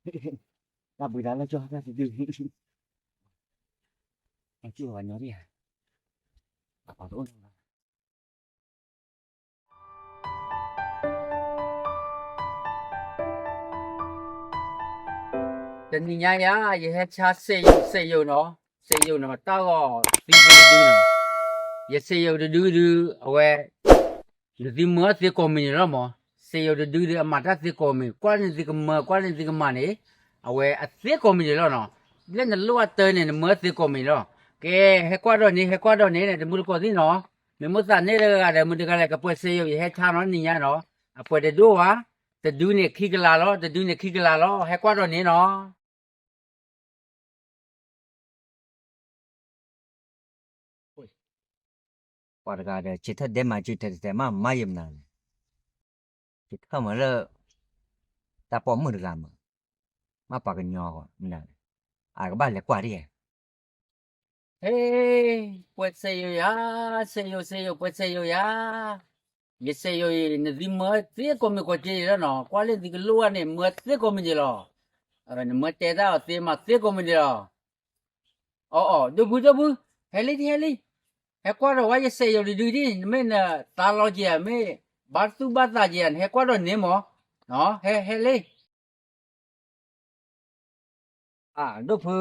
တၢ်ဘှံးတၢ်လၢကၠီတၢ်တဒု, အကၠိပှၤညီဒံၣ်ဧါ, အပှၤတအိၣ်နီၤလီၤ. တနံၤညါယၤ ယဟဲဆါစ့ယိၤ စ့ယိၤနီၤ, စ့ယိၤနီၤ တၢ်ဂီၤသံဖိတဒုနီၤ, ယစ့ယိၤတဒုဒု အဝဲ နသုမၢသ့ကိးမံၤန့ၣ်လီၤမး, စ့ယိၤတဒုဒု အမၤတၢ်သ့ကိးမံၤ, ကွၢ်လၢနသုကမၢ ကွၢ်လၢနသုကမၤန့ၣ်, အဝဲအသ့ကိးမံၤန့ၣ်လီၤနီၤ, လၢနလိၣ်အတၢ်န့ၣ် နမၢသ့ကိးမံၤလီၤ. ကဲ ဟဲကွၢ်ဒီးန့ၣ် ဟဲကွၢ်ဒီးန့ၣ် တမူတကိးသ့ၣ်နီၤ, မ့ၢ်မိၣ်သးန့ၣ်တဂၤဒီး မုၢ်တဂၤလဲၣ် ကပှဲၤစ့ယိၤ ယဟဲဆါနီၤ နံၤညါနီၤ, အပှဲၤတဒိၣ်ဝဲ, တဒုန့ၣ်ခံကလးလီၤ, တဒုန့ၣ်ခံကလးလီၤ, ဟဲကွၢ်ဒီးန့ၣ်နီၤ. ပှၤတဂၤဒီး ဆံထၢၣ်ဒဲးမၤစုထဲတတဲမး မၤယံာ်မနုၤလဲၣ်, ဆံထၢၣ်မးလၢ တၢ်ပိာ်မုၣ်တဂၤမး, မ့ၢ်ပှၤကညီမနုၤလဲၣ်, အကဘၣ်လဲၤကွၢ်ဒ်, ဟ့, ပှဲၤစ့ယိၤယၤ, စ့ယိၤ စ့ယိၤ ပှဲၤစ့ယိၤယၤ, ယစ့ယိၤအံၤ နသုမၢသ့ကိးမံၤကိးက့လီၤနီၤ, ကွၢ်လၢနသုကလိၣ်ဘၣ်န့ၣ် မၢသ့ကိးမံၤန့ၣ်လီၤ, နမၢတဲတၢ်အီၤသ့မၤသ့ကိးမံၤန့ၣ်လီၤ. အီၣ်အီၣ် ဒိၣ်ဖု ဒိၣ်ဖု, ဟဲလံ ဟဲလံ, ဟဲကွၢ်ဒီးဝဲယစ့ယိၤတဒုဒံၣ်, နမ့ၢ်နသးလီၤက့ၤဧါ မ့ၢ်ဘါသူၣ်ဘၣ်သးက့ၤဧါ နဟဲကွၢ်ဒီးန့ၣ်မး, ဟဲ ဟဲလံ. အၢ ဒိၣ်ဖု,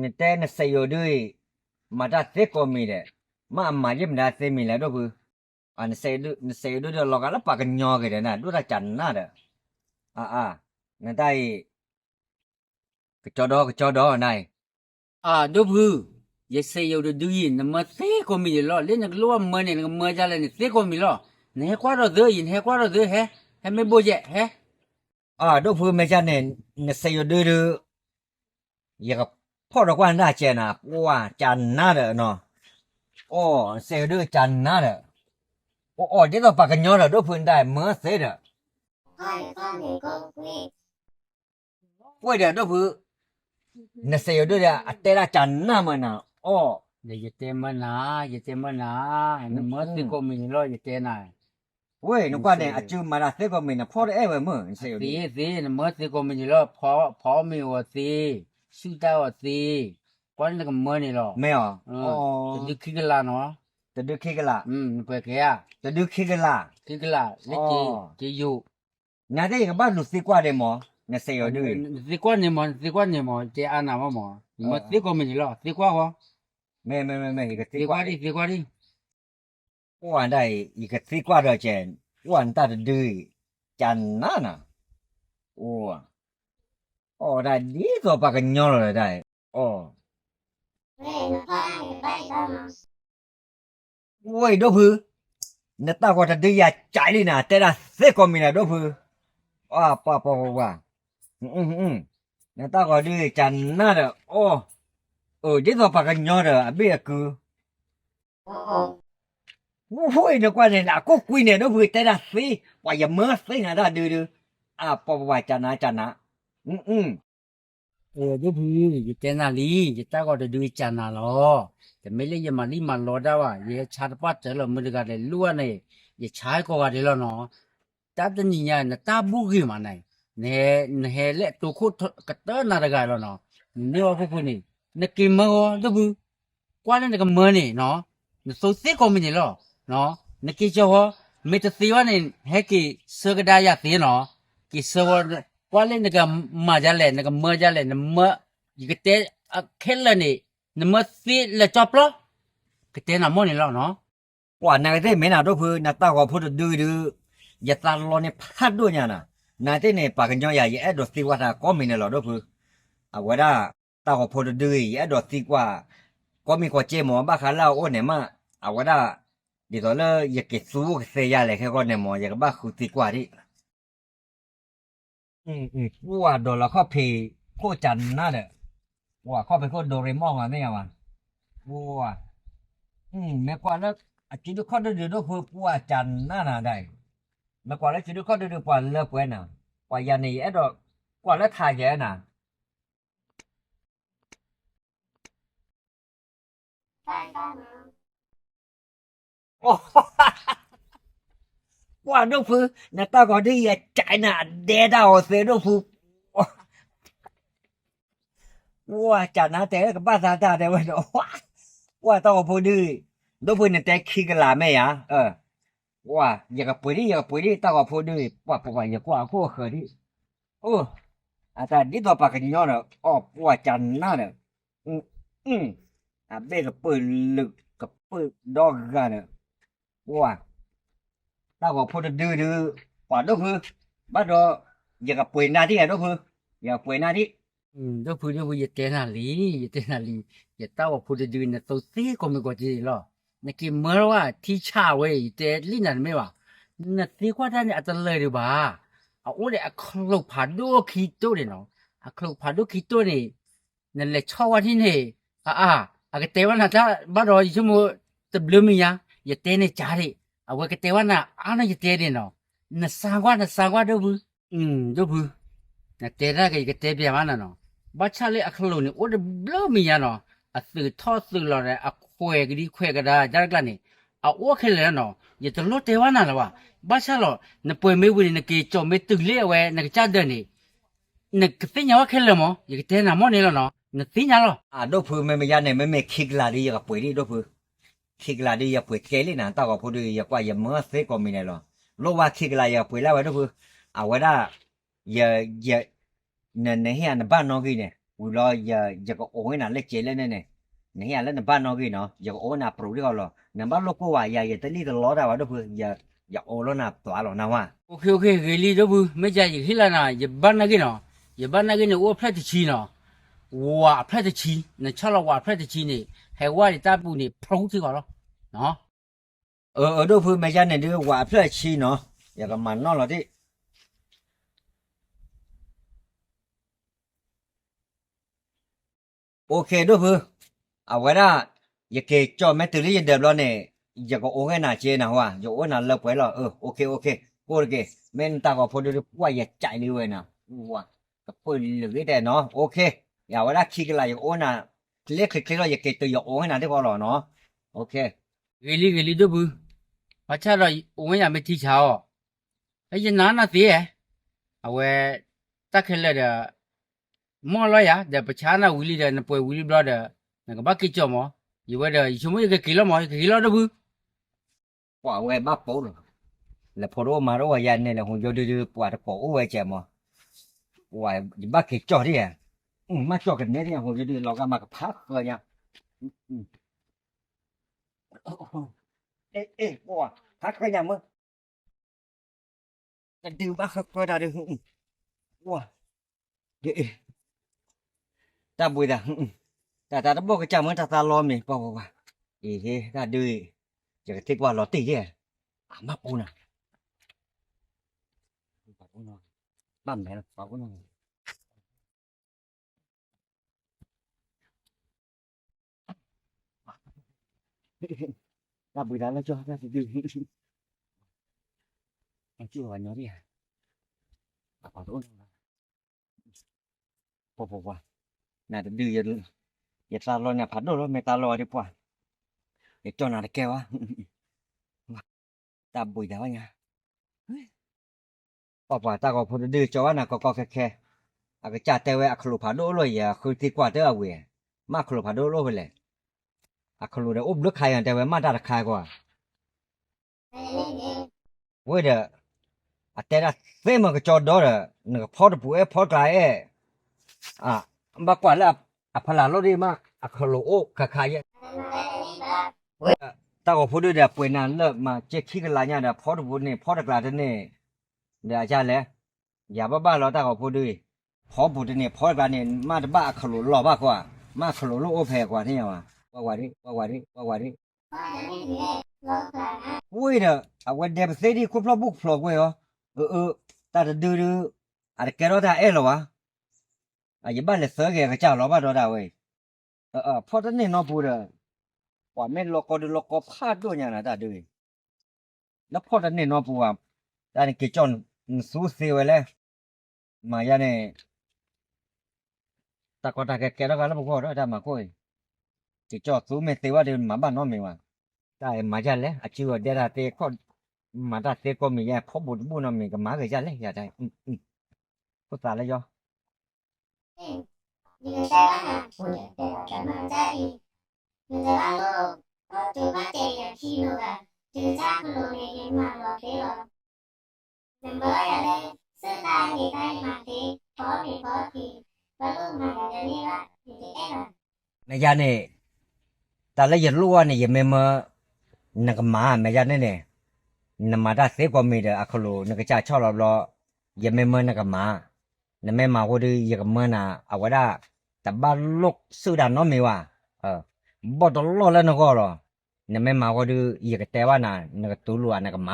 နတဲနစ့ယိၤဒုအံၤ မၤတၢ်သ့ကိးမံၤဒီး, မ့ၢ်အမၤယဲၢ်မတၤသ့မံၤလဲၣ် ဒိၣ်ဖု, နစ့ယိၤဒုဒီးလီၤဂာ်လၢပှၤကညီဂ့ၤဒီးနၤ ဒိၣ်တၢ်ကနါဒီး, အၢ အၢ နတၢ်အံၤ ကကၠီဒီ ကကၠီဒီနၤအံၤ, အၢ ဒိၣ်ဖု, ယစ့ယိၤတဒုအံၤ နမၢသ့ကိးမံၤန့ၣ်လီၤ, လၢနကလိၣ်ဘၣ်မၢန့ၣ် နကမၢဒ်လဲၣ်န့ၣ် သ့ကိးမံၤလီၤ, နဟဲကွၢ်ဒီးသုအံၤ နဟဲကွၢ်ဒီးသု ဟဲ, ဟဲမ့ၢ်ဘိယဲၢ် ဟဲ အၢ ဒိၣ်ဖု မ့ၢ်ကန့ၣ် နစ့ယိၤဒုဒု ယကဖီၣ်ဒီးကွၢ်နတၢ်ကဲနၤ ပှၤကနါဒီးနီၤ, အီၣ် စ့ယိၤဒုကနါဒီး, အီၣ် ဒ်သိးပှၤကညီဒီး ဒိၣ်ဖု နတၢ်မၢသ့ဒီး ကွၢ်ဒီး ဒိၣ်ဖု, နစ့ယိၤဒုဒီး အတဲဒၣ်ကနါမးနၤ, အီၣ် ယတဲမၢနၤ, ယတဲမၢနၤ, နမၢသ့ကိးမံၤန့ၣ်လီၤ ယတဲနၤ, ဝဲ နကွၢ်န့ၣ် အစုမၤတၢ်သ့ကိးမံၤန့ၣ် ဖီၣ်တအဲၣ်ဝဲမုၢ် နစ့ယိၤဒု, သ့ သ့ နမၢသ့ကိးမံၤန့ၣ်လီၤ, ဖီမ့ၤအီၤသ့, ဆူၣ်တၢ်အီၤသ့, ကွၢ်လၢနကမၢန့ၣ်လီၤ, မ့ၢ်အီၤ, တဒုခံကလးနီၤ, တဒုခံကလး, နပှဲၤကဲဧါ, တဒုခံကလး, ခံကလး လၢက့ယိာ် နသ့ၣ်ယကဘၣ်လူၤသံကွၢ်ဒံးမး, နစ့ယိၤဒု, နသံကွၢ်န့ၣ်မး, နသံကွၢ်န့ၣ်မး, တဲအါနၤမးမး, နမၢသံကွၢ်မ့ၢ်န့ၣ်လီၤ, သံကွၢ်ဃီ, မ့ၢ် မ့ၢ် မ့ၢ် မ့ၢ် ယကသံကွၢ်ဒံး, သံကွၢ်ဒံး, အိၣ်ဝဲဒၣ်အံၤ ယကသံကွၢ်ဒီးကဲ, အိၣ်ဝဲနတၢ်တဒုအံၤ, ကနါနၤ, အိၣ်, အိၣ်ဝဲဒၣ်ဒ်သိးပှၤကညီလီၤဒၣ်အံၤ, အိၣ် ဝဲအံၤဒိၣ်ဖု, နတၢ်ဂီၤတဒုယၤကးလံနၤ, တဲဒၣ်သ့ကိးမံၤနၤဒိၣ်ဖု, အပှၤပှၤပှၤ, နတၢ်ဂီၤဒုကနၣ်ဒီး အိၣ်, ဒ်သိးပှၤကညီဒီးအဘ့ၣ်အကု, ဝဲအံၤနကွၢ်န့ၣ် အကိၣ်ကွံန့ၣ် ဒိၣ်ဖုတဲဒၣ်သ့, ပှၤယမၢသ့နၤတၢ်ဒုဒု, အပှၤပှၤပှၤကနၣ်ကနၣ်, ဒိၣ်ဖု, ယတဲနၤလံ, ယတၢ်ဂီၤတဒုကနၣ်လီၤ, တမ့ၢ်လၢယမၤလံမၤလီတၢ်ဘၣ်, ယဟဲဆါတပှၢ်တၢၢ်လီၤ, မုၢ်တဂၤလဲၤလိၣ်န့ၣ်, ယဆါကိးဂၤဒဲးလီၤနီၤ, တၢ်တနံၤညါ နတၢ်ဘူၣ်ဂ့ၤမးနၤ, နဟဲလၢအတိခိၣ်ကတၢၢ်နၤတဂၤလီၤနီၤ, နမ့ၢ်ဝဲဖိဖိန့ၣ်, နက့ၤမၢဂီၤ ဒိၣ်ဖု, ကွၢ်လၢနကမၢန့ၣ်နီၤ, နသိသ့ကိးမံၤန့ၣ်လီၤ, နက့ၤကၠီဝဲ, မ့ၢ်တသ့ဝဲန့ၣ် ဟဲက့ၤဆၢကဒါယၤသ့နီၤ, က့ၤဆၢဝဲ, ကွၢ်လၢနကမၤဒ်လဲၣ် နကမၢဒ်လဲၣ် နမၢ, ယကတဲခဲလၢာ်န့ၣ်, နမၢသ့လၢကၠီပျီ, ကတဲနၤမိၢ်န့ၣ်လီၤနီၤ. ပှၤနာ်က့သ့ၣ်မ့ၢ်နၤဒိၣ်ဖု နတၢ်ဂီၤဖိတဒုဒု, ယသးလီန့ၢ်ဖးဒိၣ်ညါနၤ, နာ်က့သ့ၣ်န့ၣ် ပှၤကညီယၤ ယအဲၣ်ဒိးသံကွၢ်တၢ်ကိးမံၤန့ၣ်လီၤဒိၣ်ဖု, အဝဲဒၣ်, တၢ်ဂီၤဖိတဒုအံၤ ယအဲၣ်ဒိးသံကွၢ်, ကိးမံၤကိးက့မး ဘၣ်ဃးလၢအအိၣ်န့ၣ်မး, အဝဲဒၣ်, ဒ်သိးလၢယက့ၤသူအိၣ်ကသ့ယၤလဲၣ် ခဲကီန့ၣ်မး ယကဘၣ်ဃုသံကွၢ်ဒံး ပှၤဒီးလီၤခီၣ်ဖံးခိၣ်ကနါဒီး, ပှၤခီၣ်ဖံးခိၣ်ဒိရ့မီၢ်မးသ့ၣ်ညါဘၣ်, ပှၤ, မ့ၢ်ကွၢ်လၢ, အစုဒုခီၣ်ဒုဒုဒိၣ်ဖု ပှၤကနါနၤဒၣ်အံၤ, မ့ၢ်ကွၢ်လၢစုဒုခီၣ်ဒုဒု ပှၤလၢပှဲၤနၤ, ပှၤယၤန့ၣ် ယအဲၣ်ဒိး, ကွၢ်လၢခါယဲနၤ ပှၤဒိၣ်ဖု, နတၢ်ဂီၤဒ်ယကးနၤအဒဲတၢ်ဂီၤသ့ဒိၣ်ဖု, ပှၢ်ကနါတဲကဘၣ်သးတၢ်တဲဝဲဒီး, ပှၢ်တၢ်ဂီၤဖိဒု, ဒိၣ်ဖုနတဲခံကလးမ့ၢ်ဧါ, ပှၢ်ယကပှ့ၤဒံး ယကပှ့ၤဒံး တၢ်ဂီၤဖိဒု, ပှၢ်ပှၢ်ယကွၢ်အခိၣ်အဃၢၤဒံး, အိၣ်, အတၢ်ဒ်သိးပှၤကညီဒီး အီၣ်ပှၢ်ကနါဒီး, အဘ့ၣ်ကပၢၢ်လုာ်ကပၢၢ်ဒီဂၤဒီး, ပှၢ် တၢ်ဂီၤဖိတဒုဒု, ပှၢ်ဒိၣ်ဖု, ဘၣ်ဒီး, ယကပှ့ၤနၤဒံးဧါဒိၣ်ဖု, ယကပှ့ၤနၤဒံး, ဒိၣ်ဖု ဒိၣ်ဖု ယတဲနၤလံ, ယတဲနၤလံ, ယတၢ်ဂီၤဖိတဒု နသိသ့ကိးမုၢ်ကိးတ့ၢ်လီၤ, နက့ၤမၢလီၤဝဲထံဆၣ်ဝဲ ယတဲလံနၤတမ့ၢ်ဘၣ်, နသ့ကွၢ်တၢ်န့ၣ်အတလၢာ်ဒံးဘၣ်, အအိၣ်ဒီးအချိၣ်ဖးဒိၣ်ခံတိၢ်န့ၣ်နီၤ, အချိၣ်ဖးဒိၣ်ခံတိၢ်န့ၣ် နလဲၤဆီၣ်ဝဲဒ်န့ၣ်, အါအါ, အကတဲဝဲနၤတၢ်ဘၣ်ဒီး ယဆိကမိၣ်တဘျုးမံၤညါ, ယတဲန့ၣ်ကၢ်ဒံး, အဝဲကတဲဝဲနၤအါန့ၣ်ယတဲဒ်နီၤ, နစါကွၢ် နစါကွၢ်ဒိၣ်ဖု, ဒိၣ်ဖု, နတဲတၢ်က့ၤ ယကတဲပျးဘၣ်နၤနီၤ, ဘၣ်ဆၣ်လၢအချိၣ်န့ၣ် အိၣ်တဘျုးမံၤညါနီၤ, အသုးထီၣ်သုးလီၤဒီး အခွဲးကဒံခွဲးကဒါ ဒၣ်တကျါန့ၣ်, အအိၣ်ခဲလၢာ်နီၤ, ယတလိၣ်တဲဝဲနၤလၢၤဘၣ်, ဘၣ်ဆၣ်လီၤ, နပှဲၤမ့ၢ်ဝံၤန့ၣ် နက့ၤကၠီၣ်မ့ၢ်တုၤလၢအဝဲ နကစၢ်ဒၢးန့ၣ် နကသ့ၣ်ညါဝဲခဲလၢာ်မး, ယကတဲနၤမ့ၢ်န့ၣ်လီၤနီၤ, နသ့ၣ်ညါလီၤ. အဒိၣ်ဖု မ့ၢ်မ့ၢ်ယါန့ၣ် မ့မ့ၢ်ခံကလးဒုး ယကပှ့ၤဒံးဒိၣ်ဖု, ခံကလးဒုး ယပှ့ၤကဲလံနၤ, တၢ်ဂီၤဖိဒုး ယကွၢ်ယမၢသ့ကိးမံၤန့ၣ်လီၤ, လိၣ်ဝဲခံကလး ယကပှ့ၤလၢဝဲဒိၣ်ဖု, အဝဲဒၣ်, ယ, ယ, န, နဟ့ၣ်ယၤနဘၣ်နီၣ်ဂံၢ်န့ၣ် ဝံၤလီၤ, ယကအိးဝဲနၤလၢကဲလၢန့ၣ်န့ၣ်, နဟ့ၣ်ယၤလၢနဘၣ်နီၣ်ဂံၢ်နီၤ, ယကအိးနၤပြူးဒံးဃီလီၤ, နဘၣ်လိၣ်ကိၢ်ဝဲယၤ ယတလံၣ်တလီတၢ်ဝဲဒိၣ်ဖု, ယအိးလီၤနၤသွးလီၤနၢ်ဝါ. ဂ့ၤလံဒိၣ်ဖု, မ့ၢ်ယၤယကဟ့ၣ်လီၤနၤ ယဘၣ်နီၣ်ဂံၢ်နီၤ, ယဘၣ်နီၣ်ဂံၢ်န့ၣ် အိၣ်ဖျၢၣ်တဆံနီၤ, ဝၤအဖျၢၣ်တဆံ, နဆီၣ်လီၤဝၤအဖျၢၣ်တဆံန့ၣ် ဟဲဝဲဒၣ်တၢ်ပူၤန့ၣ် ဖျိထံဃီလီၤ. အၢ အၢ ဒိၣ်ဖု မ့ၢ်ယါန့ၣ်ဒုး ဝၤအဖျၢၣ်တဆံနီၤ, ယကမၤနီၣ်လီၤတံၢ် OK ဒိၣ်ဖု, အဝဲဒၣ်, ယက့ၤကၠီၣ်မ့ၢ်တုၤလၢယဒၢးဘျီန့ၣ်, ယကအိးဂ့ၤနၤက့နၤဟါ, ယအိးနၤလၢပှဲၤလီၤ, အၢ OK OK, ကိၢ်တက့ၢ်, မ့ၢ်နတၢ်ဂီၤဖိဒုး ပှၢ်ယကးလံဝဲနီၤ, ကပၢၢ်လုာ်ဂ့ၤတဲနီၤ, OK, ယဝဲဒၣ်ခံကလး ယကအိးနၤ, ချ့ချ့ချ့လီၤ ယက့ၤတုၤယအိးဂ့ၤနၤသ့ၣ်ဃီလီၤနီၤ, OK. ဂ့ၤလံဂ့ၤလံဒိၣ်ဖု, ဘၣ်ဆၣ်ဒီးအိးဝဲယၤမ့ၢ်ထံဆါအီၤ, ယနာ်နၤသ့, အဝဲ, တၢ်ခဲလၢာ်ဒီး, မီၢ်လီၤယၤ ဒီးပဆါနၤဝံၤလံဒီး နပှဲၤဝံၤလံဘျီဒီး, နကဘၣ်က့ၤကၠီၣ်မး, ယဝဲဒီး ယဆိကမိၣ်ယကက့ၤလီၤမး ယကက့ၤလီၤဒိၣ်ဖု, ပှၤဝဲဘၣ်ပိာ်လီၤ, လဲၤဖိတအိၣ်မၤတအိၣ်ဝဲယၤန့ၣ်လဲၣ် ဟူယိဒုဒု ပှၤတကိးအိၣ်ဝဲကဲမး, ပှၤယဘၣ်က့ၤကၠီၣ်ဒံးဧါ, မ့ၢ်ကၠီၣ်ကနဲဒံး ဟူယိဒု လီၤဂာ်မးကဖးဃၢညါ, အ့ၣ် အ့ၣ် ပှၤ ဖးဃၢညါမး တဒုဘၣ်ဃၢဃၢတၢ်ဒုး, ဝါ, တၢ်ဘှံးသး, တၢ်တၢ်တဘီၣ်ကစၢ်မ့ၢ်တၢ်သးလီမ့ၢ်ပှၤပှၤပှၤ, အ့ၣ် တၢ်ဒုး, ယကသံကွၢ်လီၤတံၢ်ယဲ, အမၢပူၤနၤ, ဘၣ်မဲာ်လီၤ, ပှၤပူၤနၤ တၢ်ဘှံးသးလၢကၠီတၢ်တဒု, အကၠီဝဲညီဒံးဧါ, ပှၤတအိၣ်နီၤ, ပှၤပှၤပှၤ, နတဒု, ယသးလီန့ၣ်ဖးဒိၣ်လီၤ မ့ၢ်သးလီဒံးပှၤ, ယကၠီနၤတကဲဘၣ်, တၢ်ဘှံးသးဘၣ်ညါ ပှၤပှၤတၢ်ဂီၤဖိတဒုကၠီဘၣ်နၤကီကီခဲခဲ, အကစၢ်တဲဝဲအချိၣ်ဖးဒိၣ်အိၣ်လီၤ ယဃုသံကွၢ်တၢ်အဝံၤ, မ့ၢ်ချိၣ်ဖးဒိၣ်အိၣ်ဖဲလဲၣ်, အချိၣ်ဒီးအိၣ်ဘျုးခါယၤ တဲဝဲမ့ၢ်တၢ်တခါကွၢ်, ဝဲဒီး, အတဲဒၣ်သ့မ့ၢ်ကကၠီဒီဒီး, နကဖီတပူၤအဲၣ်ဖီတကျါအဲၣ်, ဘၣ်ကွၢ်လၢအဖီလာ်လီၤဒ်မ့ၢ် အချိၣ်အိၣ်ခါခါယဲၢ် တၢ်ဂီၤဖိဒုဒီးပှ့ၤနၤလၢမၤကဲခံကလးညါဒီး ဖီတပူၤတန့ၢ် ဖီတကျါတန့ၢ်, ဒီးအကလဲၣ်, ယၤဘၣ်ဘၣ်လီၤတၢ်ဂီၤဖိဒု, ဖီပူၤတန့ၢ် ဖီတကျါန့ၣ် မ့ၢ်တဘၣ်အချိၣ်လီၤဘၣ်ကွၢ်, မ့ၢ်အချိၣ်လိၣ်အိၣ်ဖဲကွၢ်န့ၣ်ယဝဲ, ကွၢ်ကွၢ်ဒံး ကွၢ်ကွၢ်ဒံး ကွၢ်ကွၢ်ဒံး ဝံၤဒီး အဝဲဒဲပသ့ဒံးခိၣ်ဖျီၣ်ဘူၣ်ဖျီၣ်ကွံာ်အီၤ, အၢ အၢ, တၢ်တဒုဒု, အတကဲထီၣ်တၢ်အဲၣ်လၢၤဘၣ်, ယဘၣ်လဲၤသၢဂဲၤကစၢ်လီၤဘၣ်ဒီးတၢ်ဝဲအံၤ, ဖီၣ်တန့ၢ်နီတပူၤဒီး, ပှၤမ့ၢ်လီၤကီဒုလီၤကီဖးဒိၣ်ညါနၤတၢ်ဒုအံၤ လၢဖီၣ်တန့ၢ်နီတပူၤဘၣ်, တၢ်န့ၣ်က့ၤကၠီၣ်နသူသ့ဝဲလဲၣ်, မၤယါန့ၣ် တၢ်ကီတၢ်ခဲကဲထီၣ်ကလၢပဂီၢ်ဒီးတၢ်မၤခိၣ်အံၤ, က့ၤကၠီၣ်သူမ့ၢ်သ့ဝဲဒီးမၤဘၣ်နီတမံၤဘၣ်, တၢ်အံၤမၤယါလဲၣ် အစုအီၤဒဲတၢ်သ့ခီၣ်, မၤတၢ်သ့ကိးမံၤယါ ဖီၣ်ဘူးတဘူၣ်နီတမံၤ ကမၤဂ့ၤယါလဲၣ်ယၤတၢ်, ဖိသးလၢယီၤ ယကတဲဘၣ်နၤဖိဒီးတဲဘၣ်တၢ်မၤတၢ်အံၤ, နတဲဘၣ်လိၣ်, ကီၢ်တုၤဘၣ်တဲယခံလိာ်သး, တုၤတၢ်ကလိၤန့ၣ် ယမၤလီၤသ့လီၤ. နမၢယၤလၢ စၢၣ်တၢ်န့ၣ်တၢ်ယမၤသ့, ဖီမ့ၤဖီထံ, ဘၣ်လိၣ်မၤယၤတန့ၢ်ဘၣ်, ယတအဲၣ်ဘၣ်. မ့ၢ်ယၤန့ၣ်, တၢ်လၢယလိၣ်ဘၣ်န့ၣ် ယမ့ၢ်မၢ, နကမၤ မ့ၢ်ယၤန့ၣ်န့ၣ်, နမၤတၢ်သ့ကိးမံၤဒီး အခိၣ်လိာ်နကစၢ်ဆီၣ်လီၤဘျီ, ယမ့ၢ်မၢနကမၤ, နမ့ၢ်မၤဃိဒီး ယကမၢနၤ အဝဲဒၣ်, တဘၣ်လိၣ်စၢၣ်တၢ်နီတမံၤဘၣ်, ဘီၣ်တလီၢ်လၢနဂီၢ်လီၤ, နမ့ၢ်မၤဃိဒီး ယကတဲဘၣ်နၤ နကတူၢ်လိာ်နကမၤ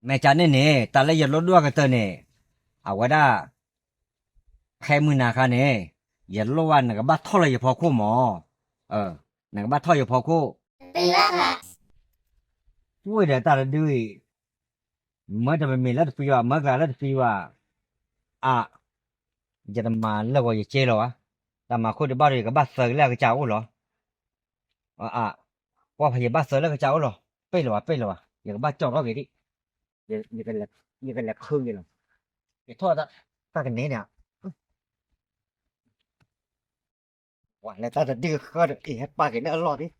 မ့ၢ်ကန့ၣ်န့ၣ် တၢ်လၢယလိၣ်ဒိၣ်ကတၢၢ်န့ၣ်, အဝဲဒၣ်, ဖဲမုၢ်နၤခါန့ၣ်, ယလိၣ်ဘၣ်နကဘၣ်ထီၣ်လၢယဖီခိၣ်မၢ်, နကဘၣ်ထီၣ်ယဖီခိၣ်, ဝ့ၢ်ဒီးတၢ်တဒုအံၤ, မၢတမံၤမံၤလၢတသံဘၣ် မၢကျါလၢတသံဘၣ်, အ, ယတမၤလၢဂီၤယက့လီၤဘၣ်, တၢ်မၤခိၣ်ဒံးဘၣ်ဒီး ယကဘၣ်သၢလၢအကစၢ်အိၣ်လီၤ. အ, ကွၢ်ဖဲယဘၣ်သၢလၢကစၢ်အိၣ်လီၤ, ပ့ၢ်လီၤဘၣ် ပ့ၢ်လီၤဘၣ် ယကဘၣ်ကၠီၣ်ထီၣ်က့ၤဒံး, ယကလဲၤခုက့ၤလီၤ, ယထီၣ်တၢ်ကန့ၣ်န့ၣ်, ဝဲလၢတၢ်တဒုဃၢဒီး အ့ၣ် ဟဲပာ်က့ၤလၢအလီၢ်ဒံး,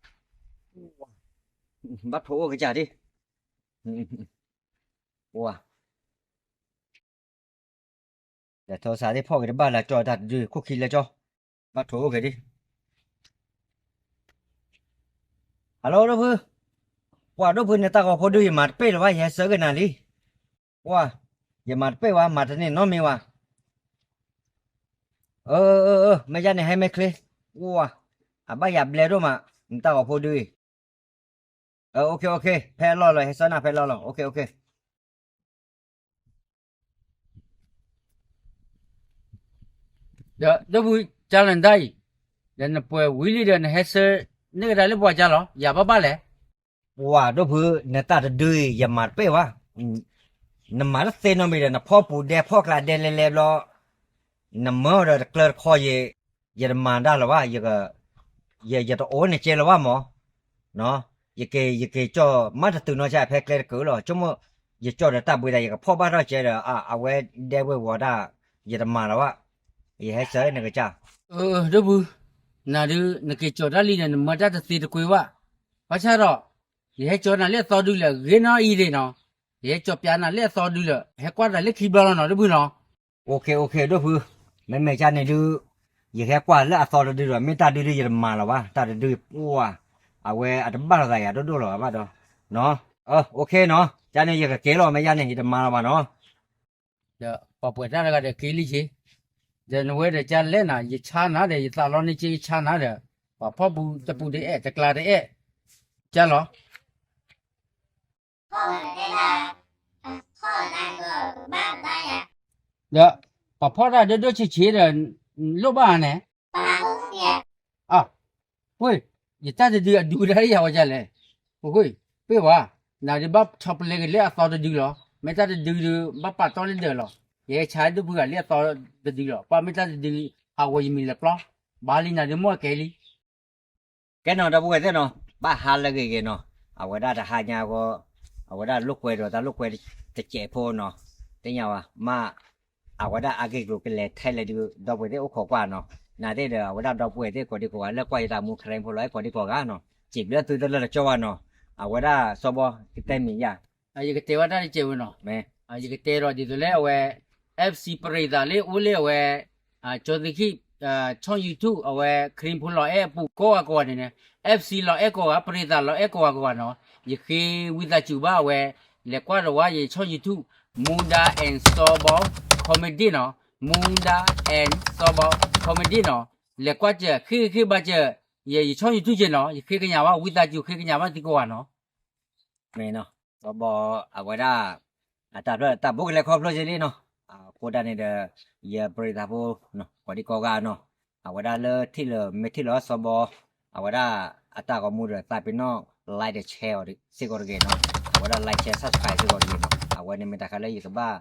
ဘၣ်ထိၣ်အိၣ်ကစၢ်ဒံး, ဝဲ ဒီးထိၣ်စးသ့ၣ်ဖီၣ်က့ၤတဘၣ်လၢကၠီတၢ်တဒုခိၣ်ခံလၢကၠီ, ဘၣ်ထိၣ်အိၣ်က့ၤဒံး, ဟဲလိ ဒိၣ်ဖု, ပှၤဒိၣ်ဖု နတၢ်ဂီၤဖိဒု ယမၤတပ့ၢ်လၢၤဘၣ် ယဟဲဆၢက့ၤနၤလံ, ပှၤ, ယမၤတပ့ၢ်ဘၣ် မၤတန့ၢ်နီတမံၤဘၣ်, အၢ အၢ အၢ မ့ၢ်ယါန့ၣ် ဟဲမ့ၢ်ချ့, ပှၤ, အဘၣ်ယၤဘျဲဒိၣ်မး, နတၢ်ဂီၤဖိဒုအံၤ, အၢ OK OK ဖဲအလီၢ်လီၤ ဟဲဆၢနၤဖဲအလီၢ်လီၤ OK OK ဒီးဒိၣ်ဖု ကၢ်လၢနတၢ်အံၤ, ဒီးနပှဲၤဝံၤလံဒီးနဟဲဆၢ, န့ၢ်ကဒါလၢပှၤကၢ်လီၤ ယၤဘၣ်ဘၣ်လဲၣ်, ပှၤဒိၣ်ဖု နတၢ်တဒုအံၤ ယမၤတပ့ၢ်ဘၣ်, နမၤတသ့နီတမံၤဒီး နဖီၣ်ပူၤဒဲဖီၣ်ကျါဒဲလဲၤလဲၤဘျီ, နမၢဒီးတကျၢတခီယံၤ, ယတမၤတၢ်လၢၤဘၣ်, ယတအိၣ်န့ၣ်ကဲလၢၤဘၣ်မး, ယက့ၤ ယက့ၤကၠီၣ်မးတတုၤနီၢ်ဆါဖဲကျဲတကုာ်လီၤ ဆိကမိၣ်, ယကၠီၣ်ဒီးတၢ်ဘှံးသး ယကဖီၣ်ဘၣ်ထီၣ်ကဲဒီး အဝဲဒဲဝဲဝီၤတၢ်, ယတမၤလၢၤဘၣ်, ယဟဲဆၢနကစၢ်, ဒိၣ်ဖု, နၤဒုး နက့ၤကၠီၣ်တၢ်လံဒီး နမၢတၢ်တသ့တကွ့ဘၣ်, ဘၣ်ဆၣ်ဒီး, ယဟဲကၠီၣ်နၤလၢအသီဒုလၢအဂ့ၤနီၤအံၤဒံးနီၤ, ယဟဲကၠီၣ်ပျးနၤလၢအသီဒုလၢ ဟဲကွၢ်တၢ်လၢခံဘျီလီၤနီၤ ဒိၣ်ဖုနီၤ OK OK ဒိၣ်ဖု, မ့မ့ၢ်ကၢ်န့ၣ်ဒုး, ယဟဲကွၢ်လၢအသီတဒုဒီး မ့ၢ်တၢ်ဒုဒုးယတမၤလၢၤဘၣ် တၢ်တဒုအံၤပှၤ, အဝဲအတဘၣ်လိာ်သးယၤဒိၣ်ဒိၣ်လီၤဘၣ်ဒီး, OK နီၤ ကၢ်န့ၣ်ယကက့ၤလီၤ မ့ၢ်ယါန့ၣ် ယတမၤလၢၤဘၣ်နီၤ ဒီးပှၤပှဲၤတၢ်တဂၤဒီးက့ၤလံက့ၤ, ဒီးနဝဲဒီးကၢ်လဲၣ်နၤ ယဆါနၤဒီး ယသးလီန့ၢ်က့ၤယဆါနၤဒီး, ပှၤဖီၣ်ပူၤတပူၤတအဲၣ် တကျါတအဲၣ်, ကၢ်လီၤ ဒီးပှၤဖီၣ်တၢ်ဒိၣ်ဒိၣ်ဆံးဆံးဒီး, လိၣ်ဘၣ်န့ၣ်, အ, ယတၢ်တဒုအဒုတၢ်ယၤဝဲဒ်လဲၣ်, ပ့ၢ်ဝဲ, နၤဒုးဘၣ်ဆီပလဲက့ၤလၢအသီတဒုလီၤ, မ့ၢ်တၢ်တဒုဒုး ဘၣ်ပာ်တီၢ်လၢဒၢးလီၤ, ယဟဲဆါဒိၣ်ဖုဂၤလၢအသီတဒုလီၤ, ပှၤမ့ၢ်တၢ်တဒု, ဟးဂီၤယမံၤလၢပျီ, ဘၣ်လံနၤဒုးမိၢ်ကဲလံ ကဲနီၤ ဒီပုၢ်ဝဲၢ်သ့ၣ်နီၤ, ဘၣ်ဟါလၢဂ့ၤဂ့ၤနီၤ, အဝဲဒၣ်တဟါညါအဂီၢ်, အဝဲဒၣ်လိာ်ကွဲဒီးတၢ်လိာ်ကွဲတစဲးဖိနီၤ, သ့ၣ်ညါဝဲ, မ့ၢ်, အဝဲဒၣ်အဂ့ၢ်ကျိၤကလဲၤထဲလဲၣ်ဒုး ဒီပုၢ်ဝဲၢ်သ့ၣ်အိၣ်ခိးကွၢ်နီၤ, နာ်သ့ၣ်ဒီး အဝဲဒၣ်ဒီပုၢ်ဝဲၢ်သ့ၣ်ကိးဒံကိးဂၤလၢကွၢ်ယတၢ်မူ ခရံာ်ဖိလီၤအဲၣ်ကိးဒံကိးဂၤနီၤ, စံးဘျုးသုတလၢတကၠီဘၣ်နီၤ, အဝဲဒၣ်စီၤဘီ ကတဲမံၤယါ ယကတဲဝဲဒၣ်တစဲးဝဲနီၤ, ယကတဲဒီးဒ်သိးလၢအဝဲ, FC ပရံးသးလၢအိၣ်လၢအဝဲ, ကၠီသ့ၣ်ခံ, ဆီၣ် YouTube အဝဲ ခရံာ်ဖိလီၤအဲၣ်အပူၤကိးဂၤကိးဂၤန့ၣ်န့ၣ်, FC လီၤအဲၣ်ကိးဂၤ ပရံးသးလီၤအဲၣ်ကိးဂၤကိးဂၤနီၤ, ယဃ့ဝံသးစူၤဘၣ်အဝဲ, လဲၤကွၢ်ဒီးဝဲယဆီၣ် YouTube, Munda and စီၤဘီ comedy နီၤ, Munda and စီၤဘီ comedy နီၤ, လဲၤကွၢ်စၢၤဃ့ဃ့ဘါစၢၤ, ယဆီၣ် YouTube က့နီၤ, ယဃ့ကညးဘၣ် ဝံသးစူၤဃ့ကညးဘၣ်သံကိးဂၤနီၤ မ့ၢ်နီၤ, စီၤဘီ အဝဲဒၣ်, အတၢ်ဖျၢၣ်တၢ်ဘိကလဲၤခီဖျိက့လံနီၤ, အဃိဒၣ်န့ၣ်ဒီး, ယပရံးသးဖိ, ကိးဒံကိးဂၤနီၤ, အဝဲဒၣ်လၢထံၣ်လၢၤမ့ၢ်ထံၣ်လၢၤစီၤဘီ, အဝဲဒၣ်, အတၢ်ဂီၤမူဒီးသးပ့ၤနီၣ်, like ဒီး share စ့ၢ်ကီးတဂ့ၤနီၤ, အဝဲဒၣ် like share subscribe စ့ၢ်ကီးတဂ့ၤနီၤ, အဝဲန့ၣ်မ့ၢ်တၢ်ဃးလၢယကဘၣ်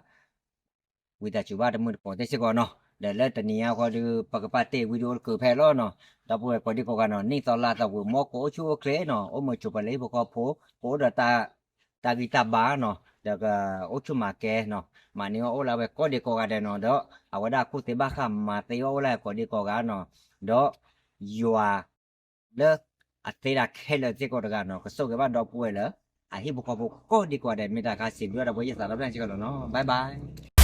ဝံသးစူၤဘၣ်တမုာ်တကိးသ့ၣ်စ့ၢ်ကီးနီၤ, ဒီးလၢတနံၤအံၤဃီဒီး ပကပာ်တ့ၢ် video တကုာ်ဖဲအံၤလီၤနီၤ, ဒီပုၢ်ဝဲၢ်ကိးဒံကိးဂၤနီၤ နံၣ်သီလါသီဝံၤ မ်ကအိၣ်ဆူၣ်အိၣ်ချ့နီၤ အိၣ်မုာ်ဆိးပၢၤလၢဟံၣ်ဖိဃီဖိ, ကအိၣ်ဒီးတၢ်, တၢ်ဂံၢ်တၢ်ဘါနီၤ, ဒီးကအိၣ်ဆူၣ်မၤကဲနီၤ, မၤန့ၢ်အီၣ်အိၣ်လၢအဝဲကိးဒံကိးဂၤဒဲးနီၤ, ဒီးအဝဲဒၣ်အခိၣ်သ့ၣ်ဘၣ်ဃးမၤသ့အီၣ်အိၣ်လၢကိးဒံကိးဂၤနီၤ, ဒီးယွၤ လၢအသ့တၢ်ခဲလၢာ်စ့ၢ်ကီးတဂၤနီၤ, ကဆိၣ်ဂ့ၤဘၣ်ဒီပုၢ်ဝဲၢ်လၢ အဟံၣ်ဖိဃီဖိကိးဒံကိးဂၤဒဲး, မ့ၢ်တၢ်ခါစံးဘျုးဒၣ်ဒီပုၢ်ဝဲၢ် ယသးဒီဖျၢၣ်စ့ၢ်ကီးလီၤနီၤ, bye bye.